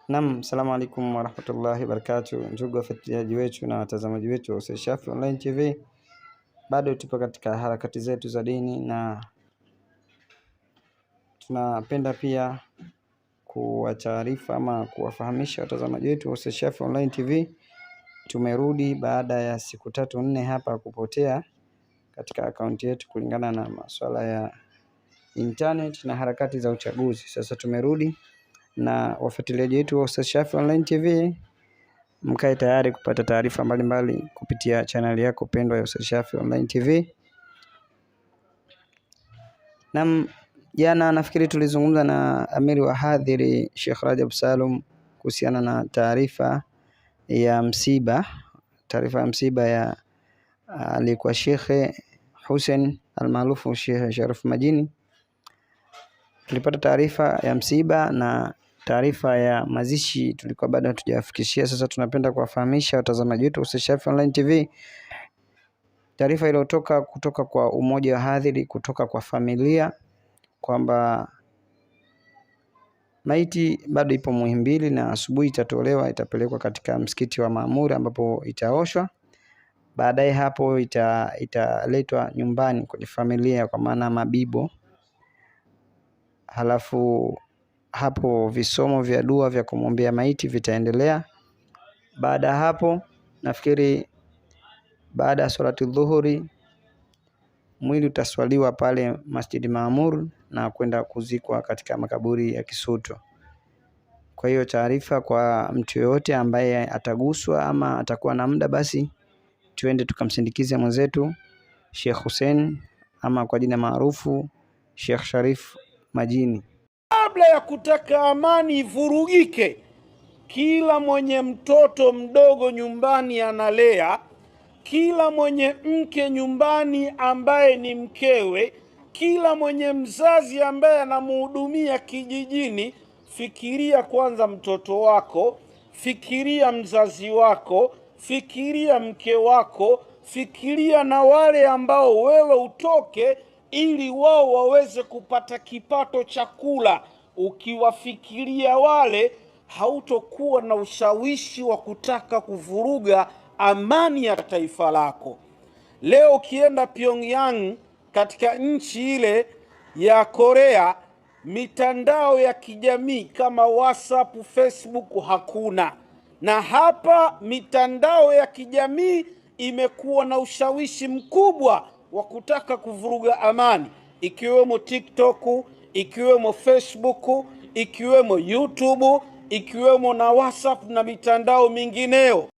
Naam, salamu alaikum warahmatullahi wabarakatuh, ndugu wafuatiliaji wetu na watazamaji wetu wa Ustadh Shafi Online TV, bado tupo katika harakati zetu za dini na tunapenda pia kuwataarifa ama kuwafahamisha watazamaji wetu wa Ustadh Shafi Online TV, tumerudi baada ya siku tatu nne hapa kupotea katika akaunti yetu kulingana na masuala ya internet na harakati za uchaguzi. Sasa tumerudi na wafuatiliaji wetu wa Ustadh Shafi Online TV, mkae tayari kupata taarifa mbalimbali kupitia chaneli yako pendwa ya Ustadh Shafi Online TV. Naam, jana nafikiri tulizungumza na amiri wa hadhiri Sheikh Rajab Salum kuhusiana na taarifa ya msiba, taarifa ya msiba ya aliyekuwa Shekhe Hussein almaarufu Sheikh Sharif Majini. Tulipata taarifa ya msiba na taarifa ya mazishi tulikuwa bado hatujawafikishia. Sasa tunapenda kuwafahamisha watazamaji wetu Ustadh Shafi Online TV taarifa iliyotoka kutoka kwa umoja wa hadhiri, kutoka kwa familia kwamba maiti bado ipo Muhimbili na asubuhi itatolewa, itapelekwa katika msikiti wa Maamuri ambapo itaoshwa. Baadaye hapo italetwa nyumbani kwenye familia, kwa maana Mabibo. Halafu hapo visomo vya dua vya kumwombea maiti vitaendelea. Baada ya hapo, nafikiri baada ya salati dhuhuri mwili utaswaliwa pale Masjidi Maamur na kwenda kuzikwa katika makaburi ya Kisutu. Kwa hiyo taarifa kwa mtu yoyote ambaye ataguswa ama atakuwa na muda, basi tuende tukamsindikize mwenzetu Sheikh Hussein ama kwa jina maarufu Sheikh Sharif Majini. Kabla ya kutaka amani ivurugike, kila mwenye mtoto mdogo nyumbani analea, kila mwenye mke nyumbani ambaye ni mkewe, kila mwenye mzazi ambaye anamhudumia kijijini, fikiria kwanza mtoto wako, fikiria mzazi wako, fikiria mke wako, fikiria na wale ambao wewe utoke ili wao waweze kupata kipato cha kula. Ukiwafikiria wale, hautokuwa na ushawishi wa kutaka kuvuruga amani ya taifa lako. Leo ukienda Pyongyang katika nchi ile ya Korea, mitandao ya kijamii kama WhatsApp, Facebook hakuna. Na hapa mitandao ya kijamii imekuwa na ushawishi mkubwa wa kutaka kuvuruga amani, ikiwemo TikTok, ikiwemo Facebook, ikiwemo YouTube, ikiwemo na WhatsApp na mitandao mingineyo.